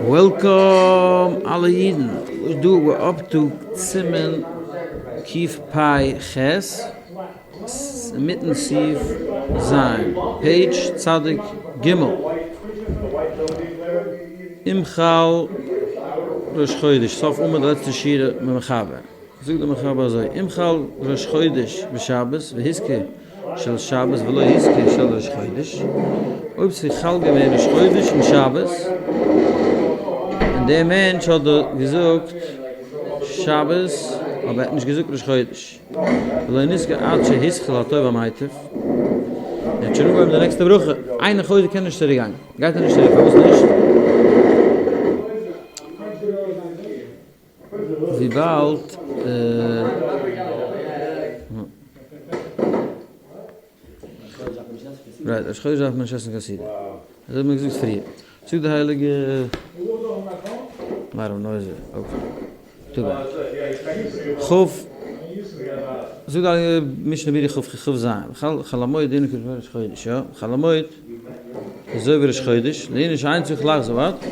Welcome אלע אידן, דא we're up to סימן קפ"ח, אינמיטן סעיף ז', page צדיק ג', אם חל ראש חודש, סוף עמוד לעצטע שורה ממחבר, זאגט דער מחבר אזוי, אם חל ראש חודש בשבת והזכיר של שבת ולא הזכיר של ראש חודש, אויב ס'איז חל געווען ראש חודש און שבת, און דער מענטש האט געזאגט שבת אבער ער האט נישט געזאגט ראש חודש, ולא נזכר עד שהתחיל הטוב והמיטיב, ער האט שוין אנגעהויבן די נעקסטע ברכה, אינו חוזר קען נישט צוריק גיין, גייט ער נישט צוריק, פארוואס נישט? וויבאלד right, ראש חודש דארף מען נישט עסן קיין סעודה. אזוי האט מען געזאגט פריער. זאגט די הייליגע lot of noise okay. Too bad. כ' זאגט די הייליגע משנה ברורה כ' כ' ז, חול המועד דינו כראש חודש, יא, חול המועד איז אזוי ווי ראש חודש, לענין שאין צריך לחזור, what?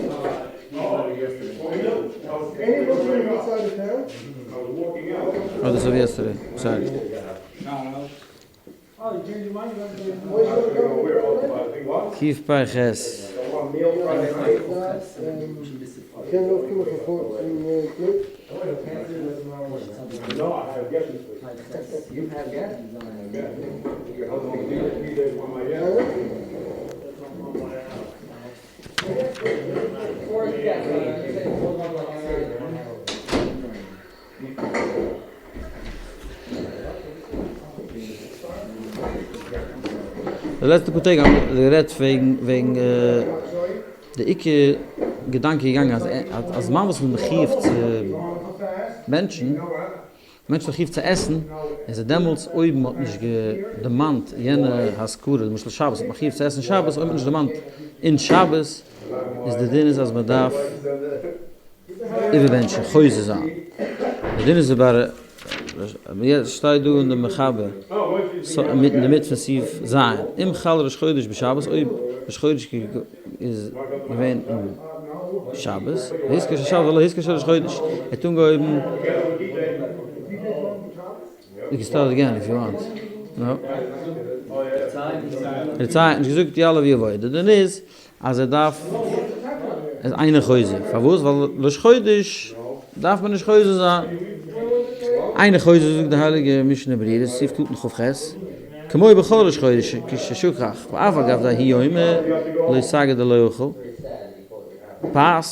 אה דאס איז ווי yesterday, sorry. קפ"ח. די לעצטע פאר טעג האבן מיר גערעדט וועגן וועגן די עיקר געדאנק איז געגאנגען אז א זמן וואס מ'איז מחיוב צו בענטשן, מענטש איז מחיוב צו עסן, איז ער דעמאלטס אויב מ'האט נישט דערמאנט יענע הזכרה, למשל שבת איז מען מחיוב צו עסן שבת, אויב מ'האט נישט דערמאנט אין שבת, איז די דין איז אז מ'דארף איבערבענטשן, חוזר זיין. די דין איז איבער, יעצט שטייט דא אין די מחבר, אינמיטן די מיט פון סעיף ז', אם חל ראש חודש בשבת, אויב ראש חודש איז געווען אין שבת, והזכיר של שבת ולא הזכיר של ראש חודש, ער האט אנגעהויבן, you can start again if you want, no? ער האט נישט געזאגט יעלה ויבוא, די דין איז אז ער דארף, איז אינו חוזר, פארוואס? ווייל ראש חודש דארף מען נישט חוזר זיין, אינו חוזר זאגט די הייליגע משנה ברורה, סעיף קטן כ"ח, כמו בכל ראש חודש כששכח ואף על גב דההוא יומא לא סגי דלא אכל פת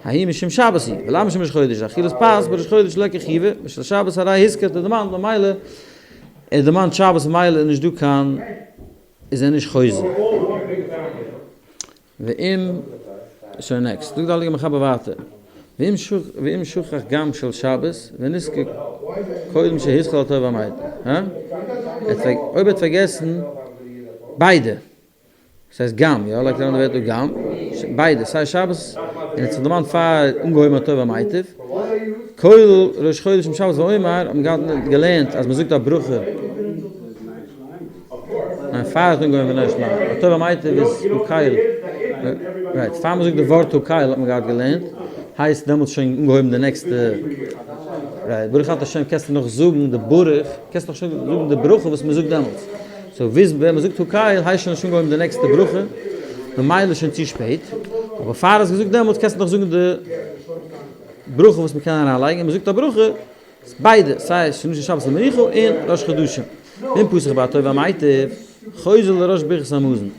ההוא משום שבת היא ולאו משום ראש חודש אכילת פת בראש חודש ליכא חיובא ושל שבת הרי הזכיר האט ער דערמאנט ממילא ער דערמאנט שבת ממילא איז נישט דא קיין איז ער נישט חוזר. ואם, שוין next, זאגט די הייליגע מחבר ווייטער, ואם שכח גם של שבת ונזכר קודם שהתחיל הטוב והמיטיב, הא? אויב ער האט פארגעסן ביידע, ס'הייסט גם, יא? לייגט אריין די ווערטער גם, ביידע, סיי שבת און ער האט זיך דערמאנט פאר אנגעהויבן הטוב והמיטיב, כולל ראש חודש אום שבת ואומר, האט מען געהאט געלערנט אז מ'זאגט א ברכה. ניין פאר האט אנגעהויבן בני שלמה, הטוב והמיטיב איז הקל, right, פאר מ'זאגט די ווארט הקל האט מען געהאט געלערנט, הייסט דעמאלטס שוין אנגעהויבן די נעקסטע, right, ברוך אתה השם קענסטו נאך זאגן די ברוך, קענסט נאך שוין זאגן די ברכה וואס מ'זאגט דעמאלטס, so ביז ווען מ'זאגט הקל הייסט שוין נישט אנגעהויבן די נעקסטע ברכה, ממילא איז שוין צו שפעט, אבער פאר האסט געזאגט דעמאלטס קענסטו נאך זאגן די ברכה וואס מ'קען אריינלייגן, און מ'זאגט א ברכה. ביידע, סיי שני של שבת למנוחה און ראש חדשים. ואם פתח בהטוב והמיטיב, חוזר לראש ברכת המזון.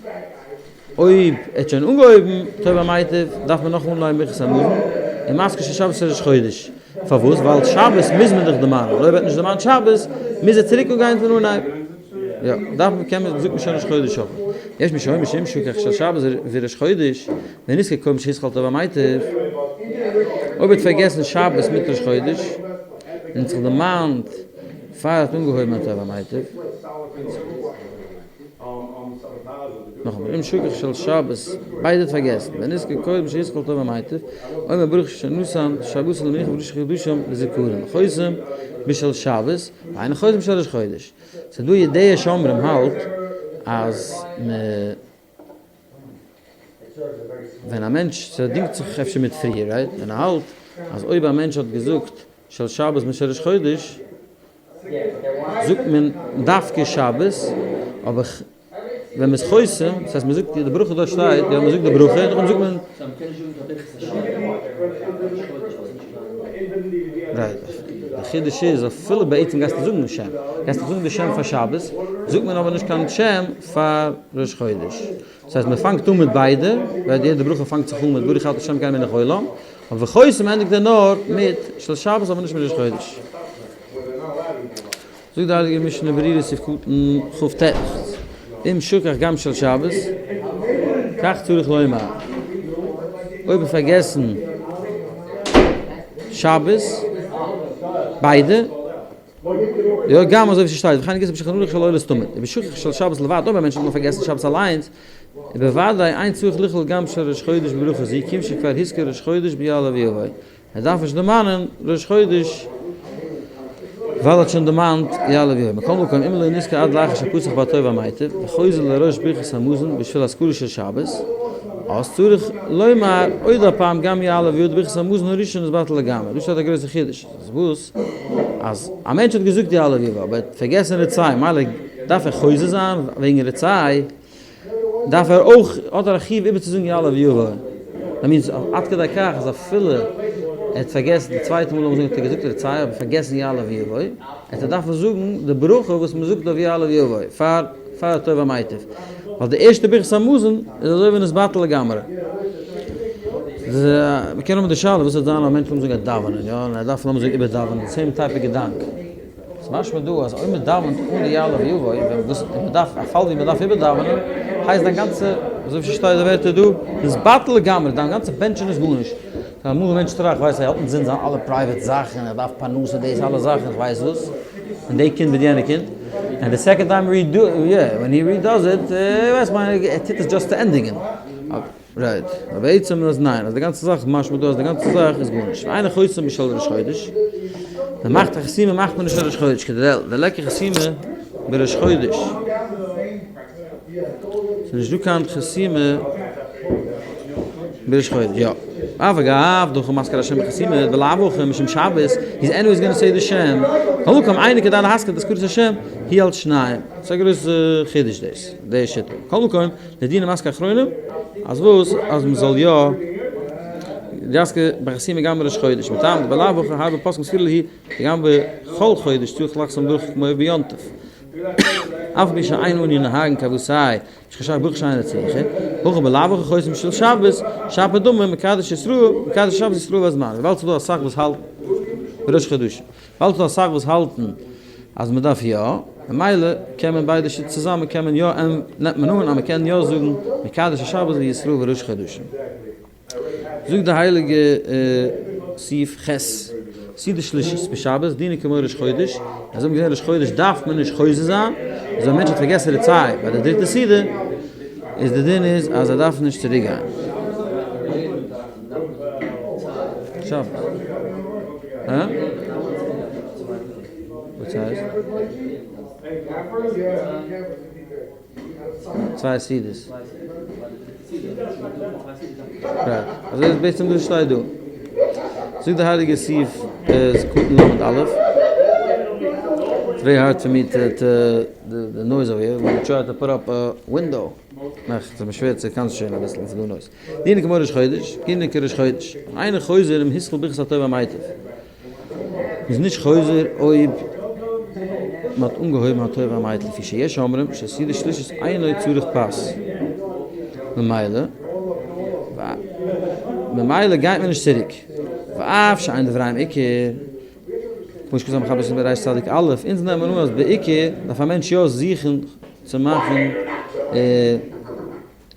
אויב ער האט שוין אנגעהויבן טוב והמיטיב, דארף מען נאך אנהויבן ברכת המזון, און מזכיר של שבת של ראש חודש. פארוואס? ווייל שבת מוז מען דאך דערמאנען, אויב ער האט נישט דערמאנט שבת, מוז ער צוריק אנגיין פון אנהייב. יא, דארף מען, קען מען, זאגט מען שוין ראש חודש אויך. יש מי שאומר שאם שכח של שבת וראש חודש, ונזכר קודם שהתחיל הטוב והמיטיב, אויב האט פארגעסן שבת מיט ראש חודש, און זיך דערמאנט פאר ער האט אנגעהויבן הטוב והמיטיב, נאכאמאל, אם שכח של שבת, ביידע האט פארגעסן, ונזכר קודם שהתחיל הטוב והמיטיב, אומר ברוך שנתן שבתות למנוחה וראשי חדשים לזכרון, חותם בשל שבת, ואינו חותם בשל ראש חודש. ס'איז דא ידיעה שומרים האלט אז מ. ווען א מענטש, ס'דינגט זיך אפשר מיט פריער, right? ווען ער האלט אז אויב א מענטש האט געזאגט של שבת מיט ראש חודש, זאגט מען דווקא שבת, אבער ווען מ'איז חותם, דאס הייסט מ'זאגט די ברכה דארט שטייט, יא מ'זאגט די ברכה, נאכדעם זאגט מען. right, די חידוש איז אפילו בעצם גייסטו זאגן שם, גייסטו זאגן די שם פאר שבת, זאגט מען אבער נישט קיין שם פאר ראש חודש. דאס הייסט מ'פאנגט אן מיט ביידע, ווייל יעדע ברכה פאנגט זיך אן מיט ברוך אתה ה' אלקינו מלך העולם, אבער וחותם ענדיגט ער נאר מיט של שבת אבער נישט מיט ראש חודש. זאגט די הייליגע משנה ברורה סעיף קטן כ ט, אם שכח גם של שבת, כך צריך לומר, אויב האט פארגעסן שבת, ביידע, יא גם אזוי ווי ס'שטייט, וכן גיסא בשולחן ערוך של עולת תמיד, ובשכח של שבת לבד, אויב א מענטש האט נאר פארגעסן שבת אליינס, ובוודאי אין צריך לכלול גם של ראש חודש בברכה זו, כיוון שכבר הזכיר ראש חודש ביעלה ויבוא. ער דארף נישט דערמאנען ראש חודש ווייל ער האט שוין דערמאנט יעלה ויבוא. מכל מקום אם לא נזכר עד לאחר שפתח בהטוב והמיטיב וחוזר לראש ברכת המזון בשביל הזכרה של שבת, אז צריך לומר עוד הפעם גם יעלה ויבוא דברכת המזון הראשון איז בטל לגמרי. דא שטייט א גרויסע חידוש. אז וואס? אז א מענטש האט געזאגט יעלה ויבוא אבער ער האט פארגעסן רצה, מילא דארף ער חוזר זיין וועגן רצה, דארף ער אויך, האט ער א חיוב איבערצוזאגן יעלה ויבוא. that means עד כדי כך אז אפילו ער האט פארגעסן די צווייטע מאל לאמיר זאגן האט ער געזאגט רצה אבער פארגעסן יעלה ויבוא, עט ער דארפן זאגן די ברכה וואס מען זאגט אויף יעלה ויבוא פאר פאר הטוב והמיטיב. ווייל די ערשטע ברכת המזון איז אזוי ווי נתבטל לגמרי. מ'קען האבן די שאלה וואס וועט זיין אז א מענטש לאמיר זאגן גייט דאווענען יא און ער דארף לאמיר זאגן איבערדאווענען די same type געדאנק. ס'איז משמע דא אז אויב מ'דאווענט אן די יעלה ויבוא, ווען וואס און מ'דארף, א פאל ווי מ'דארף איבערדאווענען, הייסט דיין גאנצע, אזוי ווי ס'שטייט די ווערטער דא, איז בטל לגמרי, דיין גאנצע בענטשען איז גארנישט. אמאל א מענטש טראכט, ווייסט ער האט אינזין זיין אלע private זאכן, ער דארף פרנסה, דאס אלע זאכן, איך ווייס וואס, און די קינד מיט יענע קינד, און די second time redo, yeah, when he redoes it, ווייסט מען, ער טוט עס just צו ענדיגן. right, אבער בעצם איז ניין, אז די גאנצע זאך, משמע דא אז די גאנצע זאך איז גארנישט. ואינו חותם בשל ראש חודש, מען מאכט א חתימה מאכט מען נישט ראש חודש, כדלעיל, דליכא חתימה בראש חודש. ס'איז נישט דא קיין חתימה בראש חודש, יא. אף אגב, דהכא מזכיר השם בחתימה, ולאו הכא משום שבת, he's anyways gonna say the שם. כל מקום אינו כדאי להזכיר את הזכרת השם, היא על שניים. ס'איז א גרויסע חידוש דאס, די שיטה. כל מקום, לדיני מזכיר אחרונים, אז וואס? אז מ'זאל יא יזכיר בחתימה גם בראש חודש, מטעם דבלאו הכי הרבה פוסקים סבירא להו דגם בכל חודש צריך לחתום ברכה כמו ביום טוב. אף על פי שאין אנו נוהגין כוותיה שחשש ברכה שאינה צריכה, הכא בלאו הכי חותם של שבת, שפיר דמי מקדש ישראל, מקדש שבת ישראל והזמן, וויבאלד ס'דא אסאך וואס האלטן בראש חדשים, וויבאלד ס'דא אסאך וואס האלטן אז מ'דארף יא, ממילא קען מען ביידע שיטות צוזאמען קען מען יא, נעמט מען אן אז מ'קען יא זאגן מקדש השבת וישראל וראש חדשים. זאגט די הייליגע סעיף ח', סעודה שלישית בשבת דינו כמו ראש חודש, אז האבן געזען ראש חודש דארף מען נישט חוזר זיין, אז א מענטש האט פארגעסן רצה ביי די דריטע סעודה, איז די דין איז אז ער דארף נישט צוריק גיין. שבת. הא? וואס הייסט? צוויי סעודות. right. אזוי איז בעצם דאס שטייט דא. זאגט די הייליגע סעיף קטן ל' א'. It's very hard for me to to the noise over here. We try to put up a window. מאכט מיר שווער צו concentrate אביסל ס'איז דא noise. דינו כמו ראש חודש, דינו כראש חודש. אינו חוזר אם התחיל ברכת הטוב והמיטיב. מ'איז נישט חוזר אויב מ'האט אנגעהויבן הטוב והמיטיב לפי שיש אומרים שסעודה שלישית אינו צריך פת ממילא ממילא גייט מען נישט צוריק ואף שאין דבריהם עיקר כמו שכתב המחבר ספר ריש צדיק א' אונז נעמען אן אז בעיקר דארף א מענטש יא זוכן צו מאכן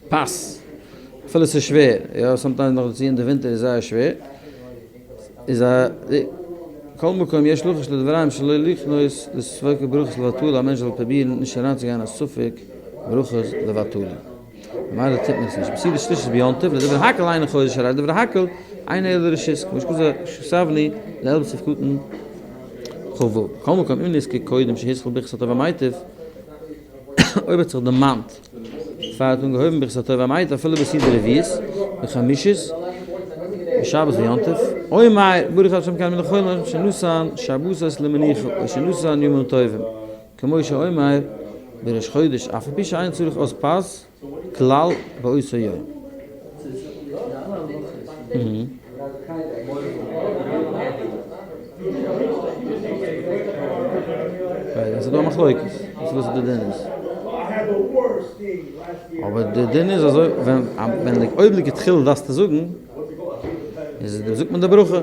פת, אפילו ס'איז שווער, יא, sometimes נאך דערצו אין די ווינטער איז זייער שווער, איז א כל מקום יש לחוש לדבריהם שלא לכנוס לספק ברכות לבטלה, א מענטש זאל פרובירן נישט אריינצוגיין אין א ספק ברכות לבטלה, ממילא טוט מען עס נישט, בסעודה שלישית ביום טוב, לדברי הכל אינו חוזר שהרי לדברי הכל אינו אלא רשות, כמו שכתבנו לעיל בסעיף קטן. כ ו. מכל מקום אם נזכר קודם שהתחיל ברכת הטוב והמיטיב, אויב האט זיך דערמאנט פאר ער האט אנגעהויבן ברכת הטוב והמיטיב אפילו בסעודה רביעית וחמישית בשבת ויום טוב, אומר ברוך אתה ה' אלקינו מלך העולם שנתן שבתות למנוחה או שנתן ימים טובים כמו שאומר בראש חודש אף על פי שאין צריך אז פת כלל באותו יום. עס איז דא א מחלוקת וואס די דין איז. אבער די דין איז אזוי ווען ווען אויב לכתחילה דארפסטו זאגן איז זאגט מען די ברכה.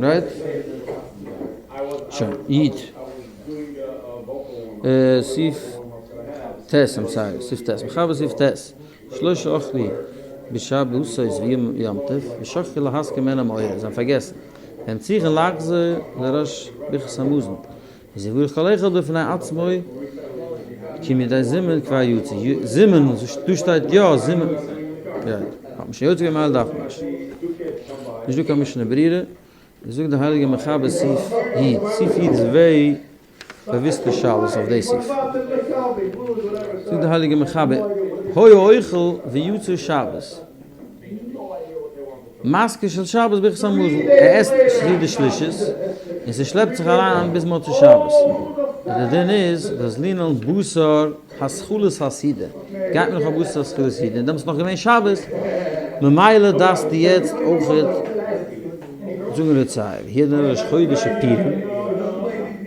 right? שוין, איד. סעיף ט', I'm sorry, סעיף ט', מחבר סעיף ט', שלושה אכלו בשבתות ויום טוב, ושכחו להזכיר מעין המאורע, זיי האבן פארגעסן, והם צריכין לחזור לראש ברכת המזון, איז יברך כל אחד בפני עצמו, כי מידי זימון כבר יצא, זימון, דא שטייט יא זימון, right, האט מען שוין יוצא געווען ממילא דארף מען נישט. נישט דא קיין משנה ברורה. זאגט דער הייליגער מחבר סעיף י', סעיף י' איז ווערי באוויסטע שאלות אויף די סעיף. זאגט דער הייליגער מחבר, היה אוכל ויצא שבת, מזכיר של שבת ברכת המזון, ער עסט סעודה שלישית און ס'שלעפט זיך אריין ביז מוצאי שבת, און די דין איז דאזלינן בתר התחלת הסעודה, גייט מען נאך א בתר התחלת הסעודה און דעמאלטס איז נאך געווען שבת, ממילא דארפסטו יעצט אויכעט זאגן רצה, והוא הדין לראש חודש ופורים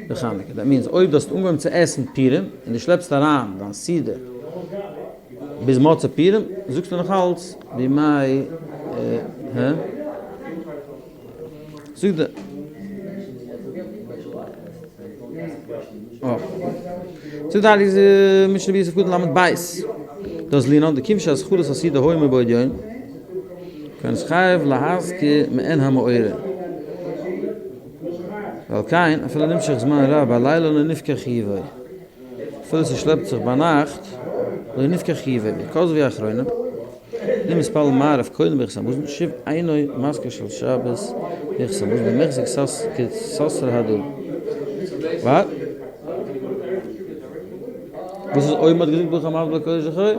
וחנוכה, that means אויב דו האסט אנגעהויבן צו עסן פורים און דו שלעפסט אריין דיין סעודה ביז מוצאי פורים, זאגסטו נאך אלץ בימי ה'. זאגט די. זאגט די הייליגע משנה ביוסף קטן ל' בית דאס לינאן די כיוון שהזכרות עשית הוי מבעוד יום כנס חייב להזכיר מעין המאורע ועל כן אפילו נמשך זמן רב הלילה לא נפקח חיובו אפילו ס'שלעפט זיך ביינאכט לא נפקח חיובו וכזבי האחרונים אם מתפלל מעריב קודם ברכת המזון שוב אינו מזכיר של שבת ברכת המזון ומחזיק כססר הדא. וואט? וואס איז אויב מ'האט געזאגט ברוך המבדיל קודש לחול?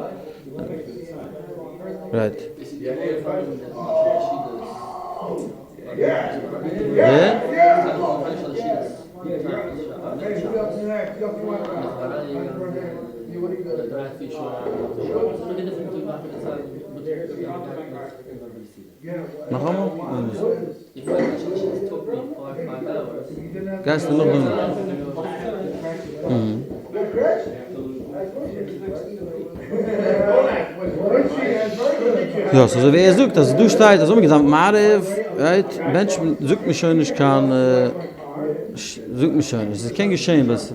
right. נאכאמאל? גייסטו נאכדעם? יא, ס'אזוי ווי ער זאגט אז דא שטייט אז אויב מ'געדאווענט מעריב, right, בענטשט מען, זאגט מען שוין נישט קיין, זאגט מען שוין נישט, ס'קען געשען but עס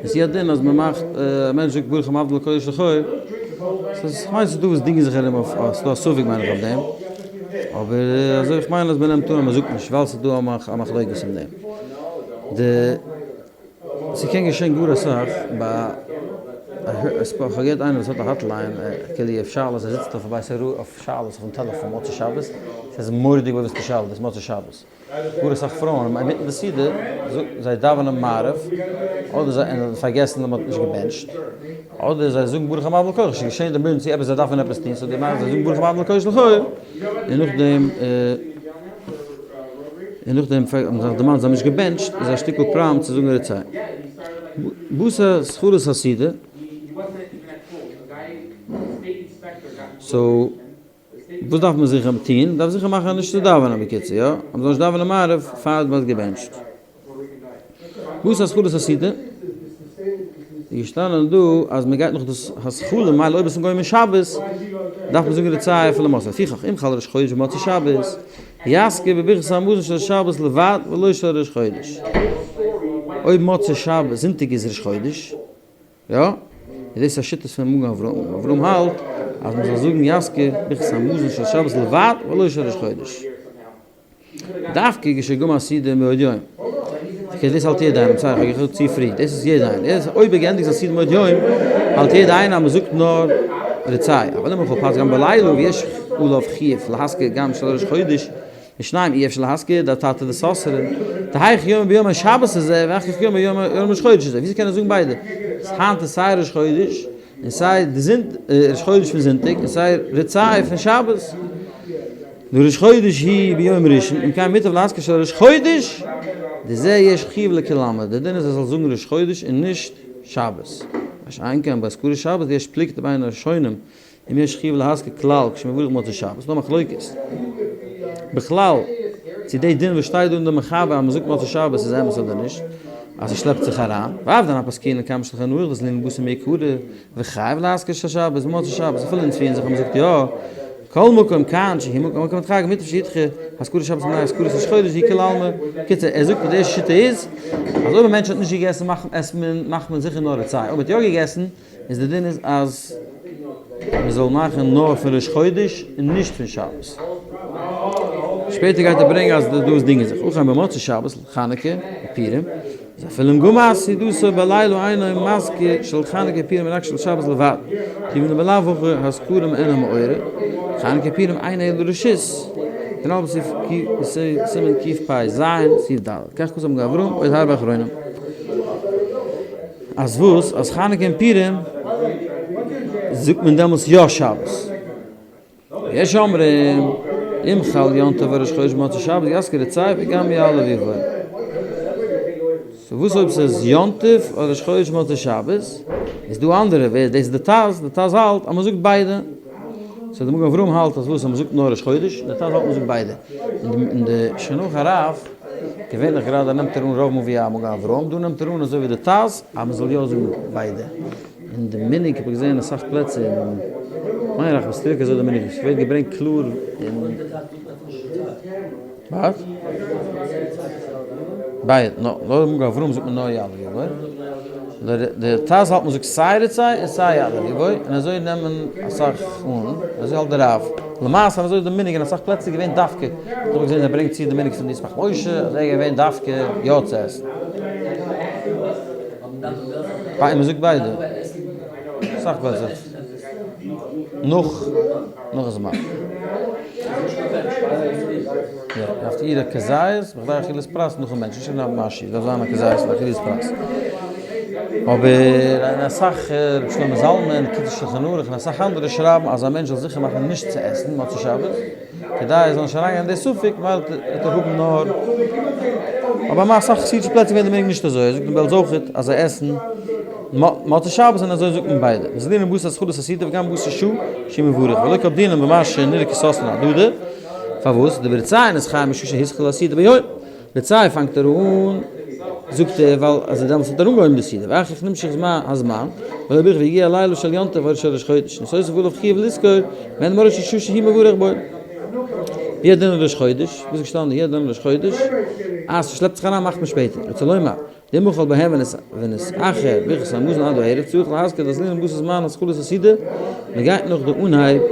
איז א דין אז מ'מאכט, א מענטש זאגט ברוך המבדיל קודש לחול, ס'איז, כ'מיין ס'איז דא וואס דינגען זיך ארום אויף, ס'איז דא א ספק מיין איך אויף דעם, אבער אזוי איך מיין אז מ'נעמט אן אז מ'זאגט נישט ווייל ס'איז דא א מחלוקת אין דעם. די. ס'קען געשען גאר אסאך ביי א כ'האב געהערט איינער וואס האט א hotline כאילו אויף שאלות ער זיצט אויף בית הוראה אויף שאלות אויפן טעלעפאן מוצאי שבת ס'איז מורא'דיג באוויסטע שאלה דאס מוצאי שבת גאר אסאך פרויען אינמיטן די סעודה זיי דאווענען מעריב אדער זיי פארגעסן אז מ'האט נישט געבענטשט אדער זיי זאגן ברוך המבדיל קודש ס'איז געשען emergency עפעס זיי דארפן עפעס טון so די מאכן זיי זאגן ברוך המבדיל קודש לחול און נאכדעם און נאכדעם האבן זיך דערמאנט זיי האבן נישט געבענטשט, איז א שטיקל פראבלעם צו זאגן רצה. בתר התחלת הסעודה. so וואס דארף מען זיכער טון? מ'דארף זיכער מאכן אז נישט צו דאווענען בקיצור, יא? אז מ'זאל נישט דאווענען מעריב פאר מ'האט געבענטשט. בתר התחלת הסעודה. איז געשטאנען דא אז מען גייט נאך דאס התחלה ממילא אויב עס איז גורם שבת דארף מען זאגן רצה אפילו מוצאי לפיכך אם חל ראש חודש במוצאי שבת יזכיר בברכת המזון של שבת לבד ולא של ראש חודש אויב מוצאי שבת זונטאג איז ראש חודש יא איז דאס א שיטה פון מגן אברהם אברהם האלט אז מען זאל זאגן יזכיר בברכת המזון של שבת לבד ולא של ראש חודש. דווקא כשגמר הסעודה מבעוד יום. okay דאס האלט יעדער איינער, sorry איך האב געזאגט צו פרי, דאס איז יעדער איינער, יעדער אויב ער געענדיגט זיין סעודה מבעוד יום, האלט יעדער איינער אז מען זאגט נאר רצה, אבל אם אכל פת גם בלילה ויש עליו חיוב להזכיר גם של ראש חודש. ושניים אי אפשר להזכיר דאתתא דסתרי, דהיאך יומא ביומא שבת הזה ואחר כך יומא ביומא ראש חודש הזה, וויאזוי קען ער זאגן ביידע? היינט איז סיי ראש חודש און סיי די זונט ראש חודש פון זונטאג און סיי רצה פון שבת. נו ראש חודש היא ביום ראשון אם כן מוטב להזכיר של ראש חודש דזה יש חיוב לכולי עלמא, די דין איז ער זאל זאגן ראש חודש און נישט שבת. מה שאין כן בהזכרת שבת יש פלוגתא בין הראשונים אם יש חיוב להזכיר כלל כשמברך מוצאי שבת, ס'דא מחלוקת בכלל צו די דין וואס שטייט דא אין די מחבר אז מ'זאגט מוצאי שבת איז אמת אדער נישט, אז ס'שלעפט זיך אריין, ואף דאן הפסקינן כמה שלחן ערוך דאזלינן בתר מעיקרא וחייב להזכיר של שבת במוצאי שבת אפילו אונז פירן זיך אז מ'זאגט יא כל מקום כאן שהוא מקום מקום הדחק מוטב שידחה הזכרת שבת מפני הזכרת ראש חודש דהיא כולי עלמא, קיצור ער זאגט אז די ערשטע שיטה איז אז אויב א מענטש האט נישט געגעסן מאכט מאכט מען זיכער נאר רצה, אויב האט יא געגעסן איז די דין איז אז מען זאל מאכן נאר פון ראש חודש און נישט פון שבת. שפעטער גייט ער ברענגען אז דא איז דינגען זיך אויך במוצאי שבת חנוכה ופורים איז אפילו אם גמר סעודתו בלילה אינו מזכיר של חנוכה ופורים רק של שבת לבד כיוון דבלאו הכי הזכרה אינה מעורר חנוכה ופורים אינו אלא רשות כנל בסעיף סימן קפ"ז סעיף ד' כך כתב מגן אברהם עוד הרבה אחרונים. אז וואס? אז חנוכה און פורים זאגט מען דעמאלטס יא שבת. יש אומרים, אם חל יום טוב וראש חודש מוצאי שבת יזכיר רצה וגם יעלה ויבוא. סאו וואס אויב ס'איז יום טוב אדער ראש חודש מוצאי שבת? איז דא אנדערע ווער דאס איז די טז, די טז האלט אז מ'זאגט ביידע. סאו די מגן אברהם האלט אז וואס אז מ'זאגט נאר ראש חודש, די טז האלט מ'זאגט ביידע. און די שולחן ערוך הרב. געווענליך גראדע נעמט ער אן רוב מאל ווי א מגן אברהם, דא נעמט ער אן אזוי ווי די טז אז מען זאל יא זאגן ביידע. און די מנהג האב איך געזען אין אסאך פלעצער אין מיין ראחמיסטריווקא אזוי די מנהג איז, ס'ווערט געברענגט קלאר אין. וואס? ביידע, נאר מגן אברהם זאגט מען נאר יעלה ויבוא. די טז האלט מען זאגט סיי רצה און סיי יעלה ויבוא, און אזוי נעמען אסאך אן, אזוי האלט די רב. למעשה אזוי איז די מנהג אין אסאך פלעצער געווען דווקא, איך האב געזען ער ברענגט צו די מנהג פון די ישמח משה, אז ער איז געווען דווקא יא צו עסן. ביי מען זאגט ביידע. אסאך פלעצער. נאך נאך זמן. יא, דארף איר א כזית, בכדי אכילת פרס נאכן בענטשן, נישט נאר משהו, דארף זיין א כזית לאכילת פרס. אבער אין אסאך, רבי שלמה זלמן, קיצור שלחן ערוך און אסאך אנדערע שרייבן אז א מענטש זאל זיכער מאכן נישט צו עסן מוצאי שבת, כדי ער זאל נישט אריינגיין אין די ספק, ווייל וועט ער האבן נאר, אבער אין אסאך חסידישע פלעצער ווערט די מנהג נישט אזוי, זאגט אין בעלז אויכעט אז זיי עסן מוצאי שבת און אזוי זאגט מען ביידע, מזלינן בתר התחלת הסעודה וגם בתר שעה שהוא מברך, ולא קפדינן במה שנראה כסתרן הדדי, פארוואס? דברצה נתחייב משעה שהתחיל הסעודה ביום. רצה פאנגט ער אן, זאגט ער, ווייל אז ער דעמאלטס האט ער אנגעהויבן די סעודה, ואחר כך נמשך זמן הזמן, ולא בירך והגיע הלילה של יום טוב או של ראש חודש, נתוסף עליו חיוב לזכור, מעין מראש השעה שהוא מברך בו. ווי האט דען ראש חודש? וואס איז געשטאנען ווי האט דען ראש חודש? אז ס'שלעפט זיך אריין מאכט מען שפעטער. רוצה לומר, דאם אכל בהם ונתאחר ברכת המזון עד הערב צריך להזכיר דאזלינן בתר זמן התחלת הסעודה, מען גייט נאך די אנהייב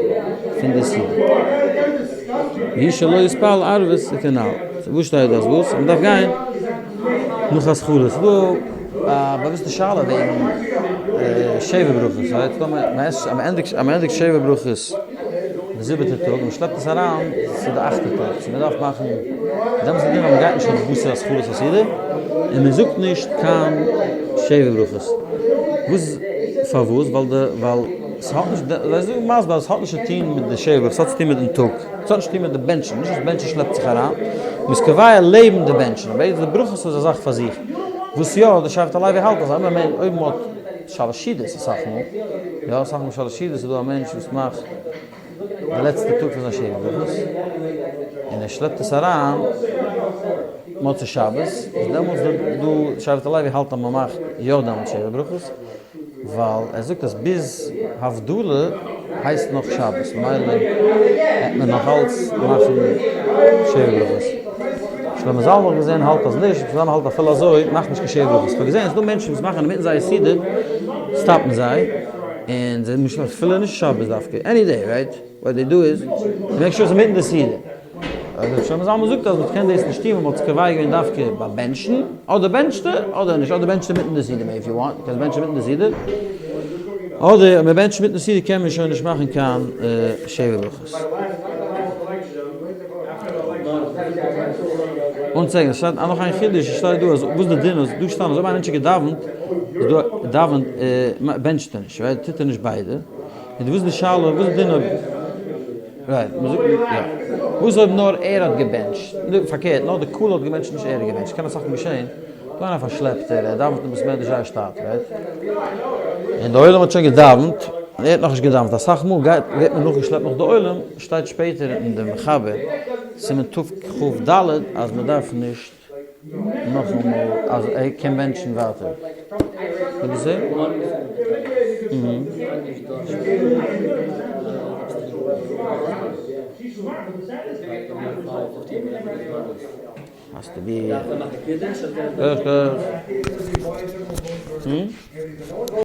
פון די סעודה. והוא שלא יתפלל ערבית וכנל. וואס שטייט דא אז וואס? אז מען דארף גיין נאך התחלה. ס'איז דא א באוויסטע שאלה וועגן שבע ברכות, אז מען ענדיגט שבע ברכות די זיבעטע טאג און מען שלעפט עס אריין צו די אכטע טאג, צו מען דארף מאכן דעמאלטס איז די דין אז מען גייט נישט אויף בתר התחלת הסעודה און מען זאגט נישט קיין שבע ברכות, וואס פארוואס? ווייל די ווייל ס'האט נישט זיי זאגן מסביר אז עס האט נישט צו טון מיט די שבע ברכות, ס'האט צו טון מיטן טאג, ס'האט נישט צו טון מיט די בענטשן, נישט אז בענטשן שלעפט זיך אריין, מען איז קובע לעבן די בענטשן, אבער די ברכות איז א זאך פאר זיך, וואס יא, די שבט הלוי האלט אז אויב מען האט שלש סעודות אסאך מאל, יא אסאך מאל שלש סעודות איז דא א מענטש וואס מאכט די לעצטע טאג פון זיין שבע ברכות, און ער שלעפט עס אריין מוצאי שבת, איז דעמאלטס דא שבט הלוי האלט אז מען מאכט יא דעמאלטס שבע ברכות, ווייל ער זאגט אז ביז הבדלה הייסט נאך שבת ממילא העט מען נאך אלץ מאכן שבע ברכות. שלמה זלמן האב איך געזען האלט אז נישט, שלמה זלמן האלט אפילו אזוי מאכט נישט קיין שבע ברכות. כ'האב געזען ס'דא מענטשן וואס מאכן אינמיטן זייער סעודה סטאפן זיי און זיי נישט אפילו נישט שבת דווקא any day right what they do is make sure ס'איז אינמיטן די סעודה. רבי שלמה זלמן זאגט אז מ'קען דאס נישט טון ווייל מ'האט עס קובע געווען דווקא ביי בענטשן, אדער בענטשטו אדער נישט, אדער בענטשטו מיטן די סעודה if you want, קענסט בענטשן מיטן די סעודה, אדער אויב מ'בענטשט מיטן סעודה קען מען שוין נישט מאכן קיין שבע ברכות. One second, עס שטייט נאך איין חידוש, עס שטייט דא אז וואס די דין איז, דא שטייט אז אויב א מענטש האט געדאווענט, איז דא דאווענט בענטשט ער נישט, right, טוט ער נישט ביידע, און וואס איז די שאלה, וואס איז די דין אויב, right, מ'זאגט יא, וואס אויב נאר ער האט געבענטשט, פארקערט, נאר די כלה האט געבענטשט נישט ער האט געבענטשט, קען אסאך מאל געשען, דא איינער פארשלעפט ער, ער דאווענט אין בית מדרש זייער שטאט, right? און די עולם האט שוין געדאווענט, און ער האט נאכנישט געדאווענט, אסאך מאל גייט ווערט מען נאכגעשלעפט נאך די עולם, שטייט שפעטער אין די מחבר, סימן תכ"ד, אז מען דארף נישט נאכאמאל, אז ער קען בענטשן ווייטער. וואס דו זעהסט? האסטו ווי.